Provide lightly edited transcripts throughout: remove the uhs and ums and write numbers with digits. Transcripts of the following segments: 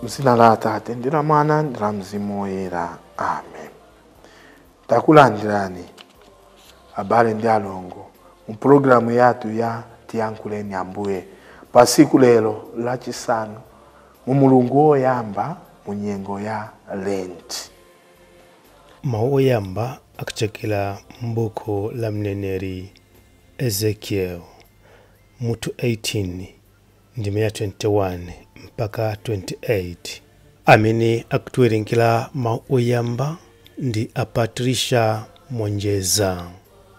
Mzina la Atate ndi la Mwana ndi la Mzimu Woyera. Amen. Takulandirani abale ndi alongo mu pulogalamu yathu ya Tiyankhuleni Ambuye pa tsiku lero lachisanu mu mulungu woyamba mu nyengo ya Lent. Mawu oyamba akuchokera m'buku la mneneri Ezekiel mutu 18 ndime ya 21 mpaka 28. Amene akutiwerengera mawu oyamba ndi a Patricia Monjeza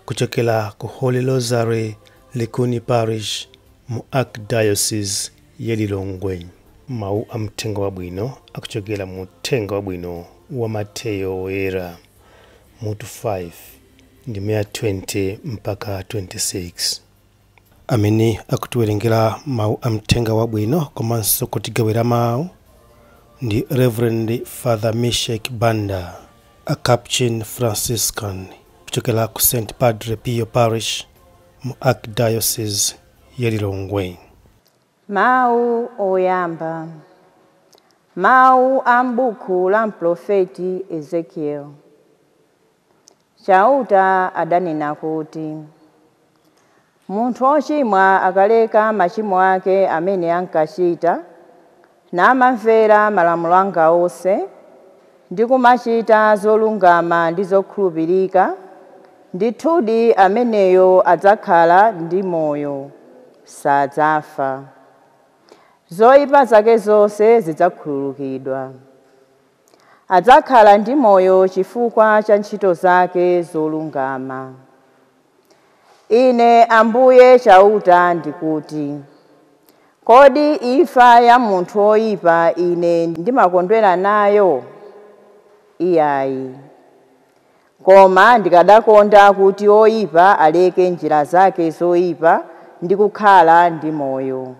kuchokera ku Holy Rosary Likuni Parish mu Archdiocese ya Lilongwe. Mawu a mthenga wabwino akuchokera mu mthenga wabwino wa Mateyo Woyera mutu 5 ndime ya 20 mpaka 26. Amene akutiwerengera mawu a mthenga wabwino komanso kutigawira mawu ndi Reverend Father Meshek Banda, a Capuchin Franciscan kuchokera ku St. Padre Pio Parish mu Archdiocese ya Lilongwe. Mawu oyamba. Mawu a m'buku la mprofeti Ezekiel. Chauta adanena kuti munthu ochimwa akaleka machimo ake amene ankachita namamvera malamulo anga onse ndi kumachita zolungama ndi zokhulupirika, ndithudi ameneyo adzakhala ndi moyo, sadzafa. Zoyipa zake zonse zidzakhululukidwa. Adzakhala ndi moyo chifukwa cha ntchito zake zolungama. Ine Ambuye Chauta ndikuti, kodi imfa ya munthu woyipa ine ndimakondwera nayo? Iyayi. Koma ndikadakonda kuti oyipa aleke njira zake zoyipa ndi kukhala ndi moyo.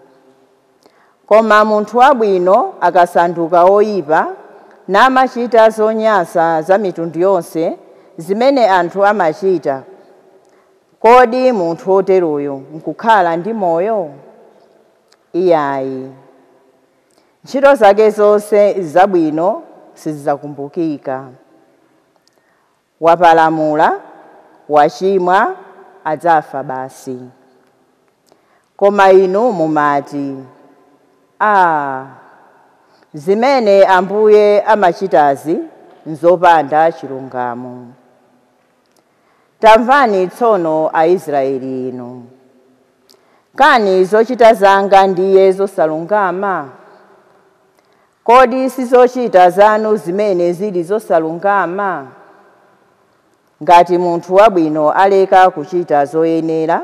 Koma munthu wabwino akasanduka oyipa namachita zonyansa za mitundu yonse zimene anthu amachita, kodi munthu woteroyo nkukhala ndi moyo? Iyayi. Ntchito zake zonse zabwino sizidzakumbukika. Wapalamula, wachimwa, adzafa basi. Koma inu mumati, "Ah, zimene Ambuye amachitazi nzopanda chilungamo." Tamvani tsono Aisraeli inu. Kani zochita zanga ndiye zosalungama? Kodi sizochita zanu zimene zili zosalungama? Ngati munthu wabwino aleka kuchita zoyenera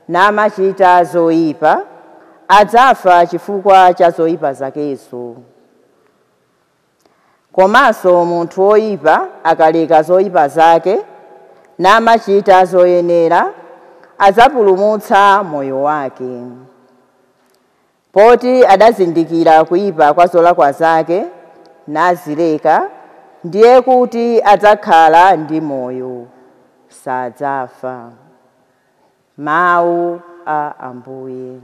namachita zoyipa, adzafa chifukwa cha zoyipa zakezo. Komanso munthu woyipa akaleka zoyipa zake namachita zoyenera, adzapulumutsa moyo wake. Poti adazindikira kuyipa kwa zolakwa zake nazileka, ndiye kuti adzakhala ndi moyo, sadzafa. Mawu a Ambuye.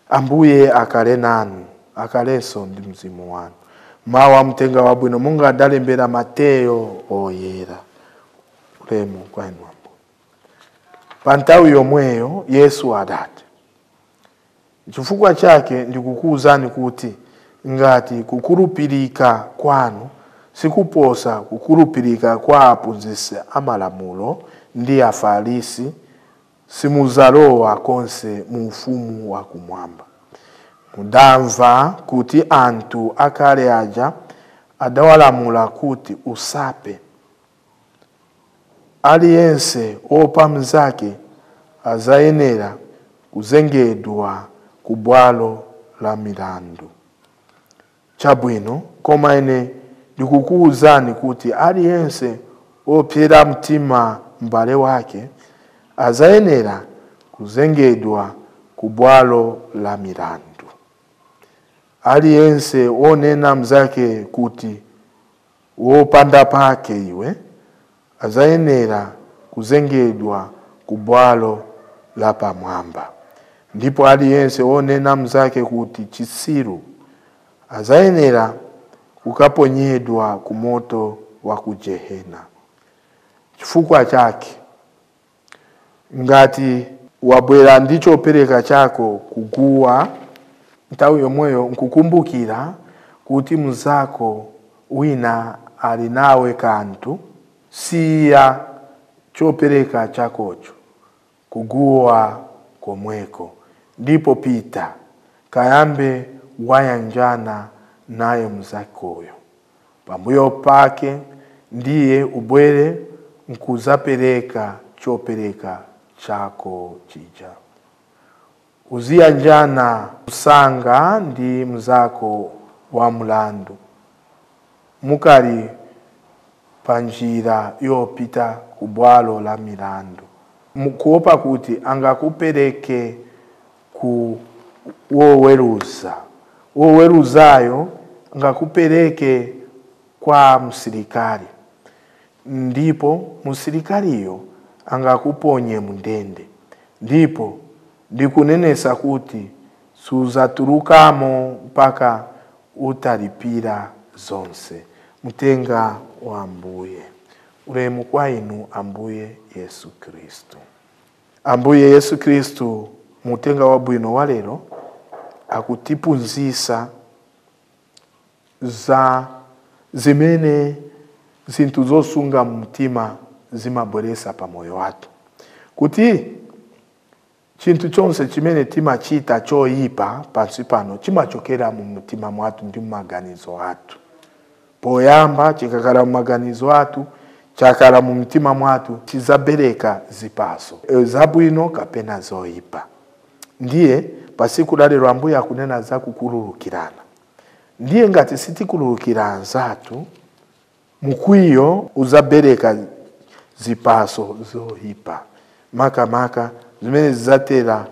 Ambuye akale nanu, akalenso ndi mzimu wanu. Mawu a mthenga wabwino munga adalembera Mateyo Oyera. Ulemu kwa inu Ambuye. Pa nthawi yomweyo Yesu adati, chifukwa chake ndikukuwuzani kuti ngati kukhulupirika kwanu sikuposa kukhulupirika kwa aphunzitsi amalamulo ndi Afarisi, simudzalowa konse mu ufumu wakumwamba. Mudamva kuti anthu akale aja adawalamula kuti usaphe. Aliyense wopha mnzake adzayenera kuzengedwa ku bwalo la milandu. Chabwino, koma ine ndikukuwuzani kuti aliyense wopsera mtima m'bale wake adzayenera kuzengedwa ku bwalo la milandu. Aliyense wonena mnzake kuti wopanda pake iwe, adzayenera kuzengedwa ku bwalo la pamwamba. Ndipo aliyense wonena mnzake kuti chitsiru azayenera kukaponyedwa ku moto wa ku Jehena. Chifukwa chake ngati wabwera ndi chopereka chako kuguwa, nthawi yomweyo nkukumbukira kuti mnzako wina ali nawe kanthu, siya chopereka chakocho kuguwa komweko, ndipo pita kayambe wayanjana naye mnzakoyo. Pambuyo pake ndiye ubwere nkuzapereka chopereka chako chija. Uziyanjana msanga ndi mnzako wa mlandu mukali panjira yopita ku bwalo la milandu, mukuopa kuti angakupereke ku woweruza, woweruzayo angakupereke kwa msilikali, ndipo msilikaliyo angakuponye mundende. Ndipo ndikunenesa kuti suzatulukamo mpaka utalipira zonse. Mtenga wa Ambuye. Ulemu kwa inu Ambuye Yesu Kristu. Ambuye Yesu Kristu mutenga wabwino wa lero akutiphunzitsa za zimene zinthu zosunga mtima zimabweresa pa moyo wathu, kuti chinthu chonse chimene timachita choyipa pansi pano chimachokera mu mtima mwathu ndi mumaganizo athu. Poyamba chikakhala mumaganizo athu, chakhala mu mtima mwathu, chizabereka zipaso zabwino kapena zoyipa. Ndiye pasiku la lero Ambuye akunena za kukhululukirana. Ndiye ngati sitikhululukira anzathu, mkwiyo uzabereka zipaso zoyipa, makamaka zimene zidzatera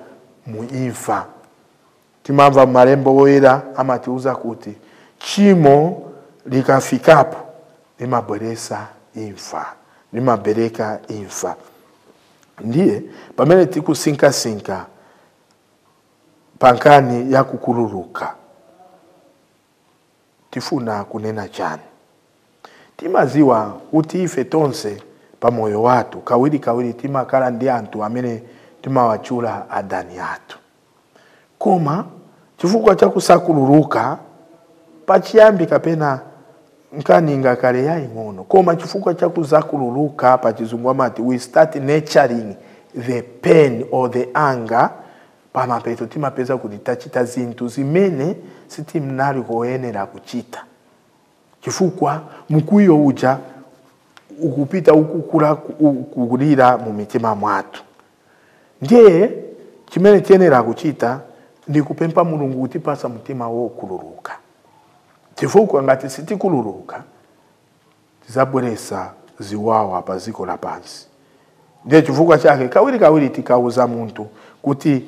mu imfa. Timamva malembo woyera amatiuza kuti tchimo likafikapo limabweresa imfa, limabereka imfa. Ndiye pamene tikusinkasinka pankani ya kukhululuka, tifuna kunena chani? Timaziwa kuti ife tonse pamoyo wathu kawiri kawiri timakhala ndi anthu amene timawatchula adani athu, koma chifukwa cha kusakhululuka pachiyambi kapena nkani ngakale yaying'ono, koma chifukwa cha kusakhululuka pachizungu amati we start nurturing the pain or the anger, pamapeto timapeza kuti tachita zinthu zimene sitinali koyenera kuchita, chifukwa mkwiyo uja ukupita ukukula kukulira mu mitima mwathu. Ndiye chimene tiyenera kuchita ndi kupempha Mulungu kutipasa mtima wokhululuka, chifukwa ngati sitikhululuka tizabweresa ziwawa pa dziko lapansi. Ndiye chifukwa chake kawiri kawiri tikauza munthu kuti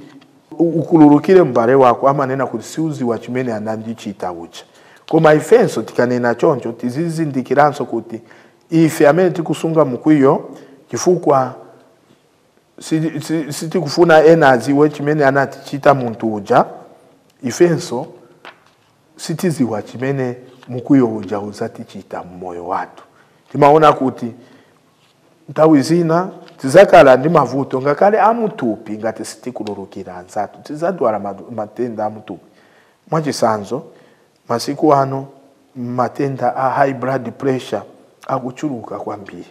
ukhululukire m'bale wako, amanena kuti siuziwa chimene anandichita uja. Koma ifenso tikanena choncho tizizindikiranso kuti ife amene tikusunga mkwiyo, chifukwa sitikufuna ena adziwe chimene anatichita munthu uja, ifenso sitiziwa chimene mkwiyo uja uzatichita mmoyo wathu. Timaona kuti nthawi zina tizakhala ndi mavuto ngakhale amuthupi ngati sitikhululukira anzathu, tizadwala matenda amuthupi. Mwachitsanzo, masiku ano matenda a high blood pressure akuchuluka kwambiri,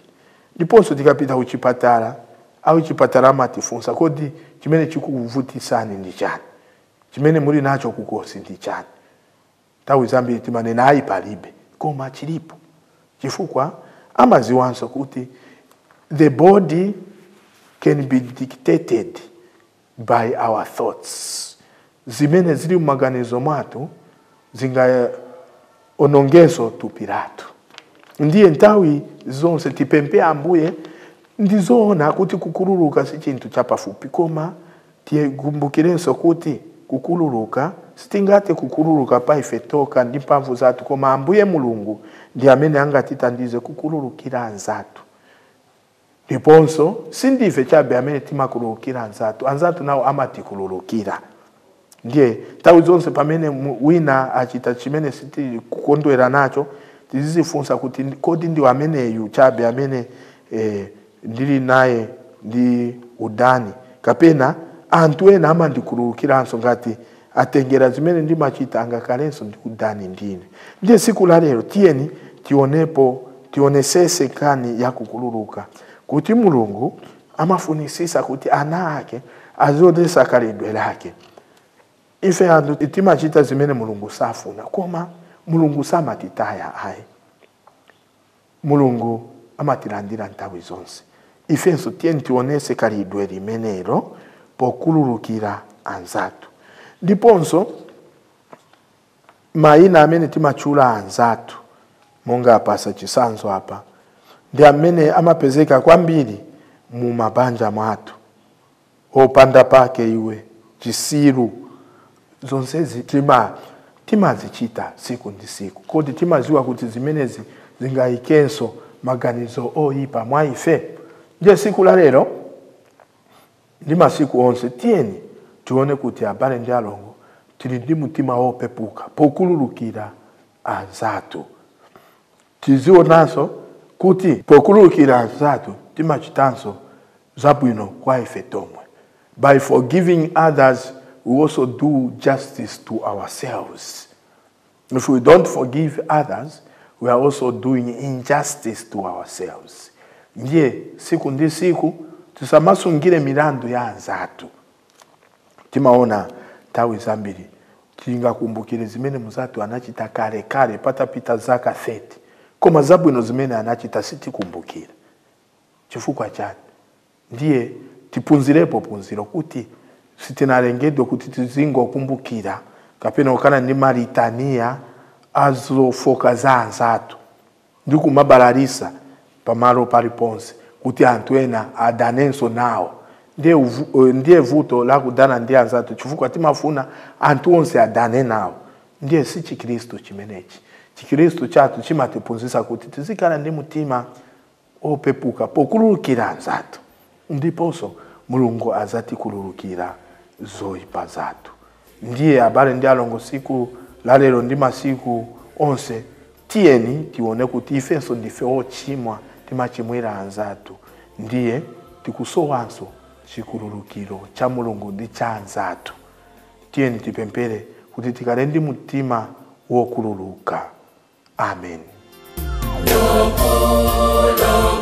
ndiponso tikapita kuchipatala, au chipatala amatifunsa kodi chimene chikukuvutisani ndi chani, chimene muli nacho kukosi ndi chani. Nthawi zambiri timanena ayi palibe, koma chilipo, chifukwa amaziwanso kuti the body can be dictated by our thoughts. Zimene zili mumaganizo mwathu zingaonongeso thupi lathu. Ndiye nthawi zonse tipemphe Ambuye. Ndizoona kuti kukhululuka si chinthu chapafupi, koma tikumbukirenso kuti kukhululuka sitingathe kukhululuka pa ife tokha ndi mphamvu zathu, koma Ambuye Mulungu ndi amene angatithandize kukhululukira anzathu. Ndiponso sindife chabe amene timakhululukira anzathu, anzathu nawo amatikhululukira. Ndiye nthawi zonse pamene wina achita chimene sitikukondwera nacho, tizizifunsa kuti kodi ndi ameneyu chabe amene ndili naye ndi udani, kapena anthu ena amandikhululukiranso ngati atengera zimene ndimachita angakhalenso ndi udani ndine. Ndiye siku la lero tiyeni tionesese nkhani ya kukhululuka, kuti Mulungu amafunisisa kuti ana ake azionesa khalidwe lake. Ife anthu timachita zimene Mulungu safuna, koma Mulungu samatitaya ayi. Mulungu amatilandira nthawi zonse. Ifenso tiyeni tionese khalidwe limenelo pokhululukira anzathu. Ndiponso mayina amene timatchula anzathu, monga apasa chisanzo apa, ndi amene amapezeka kwambiri mu mabanja mwathu. Opanda pake iwe, chisiru, zonsezi timazichita siku ndi siku. Kodi timaziwa kuti zimenezi zingayikenso maganizo oyipa mwa ife? Ndiye siku la lero ndi masiku onse tiyeni tione kuti abale ndi alongo tili ndi mtima wopepuka pokhululukira anzathu. Tizionanso kuti pokhululukira anzathu timachitanso zabwino kwa ife tomwe. By forgiving others, we also do justice to ourselves. If we don't forgive others, we are also doing injustice to ourselves. Ndiye siku ndi siku tisamasungire milandu ya anzathu. Timaona nthawi zambiri tingakumbukire zimene muzathu anachita kale kale patapita zaka 30, koma zabwino zimene anachita sitikumbukira. Chifukwa chani? Ndiye tiphunzirepo phunziro kuti sitinalengedwe kuti tizingokumbukira kapena kukhala ndi malitaniya azofoka za anzathu ndi kumabalalisa pamalo paliponse kuti anthu ena adanenso nawo. Ndiye vuto la kudana ndi anzathu, chifukwa timafuna anthu onse adane nawo. Ndiye si Chikhristu chimenechi. Chikhristu chathu chimatiphunzitsa kuti tizikhala ndi mtima opepuka pokhululukira anzathu, ndiponso Mulungu azatikhululukira zoyipa zathu. Ndiye abale ndi alongo, siku la lero ndi masiku onse tiyeni tione kuti ifenso ndife ochimwa, timachimwira anzathu. Ndiye tikusowanso chikhululukiro cha Mulungu ndi cha anzathu. Tiyeni tipemphere kuti tikhale ndi mtima wokhululuka. Amen. Wokhululuka.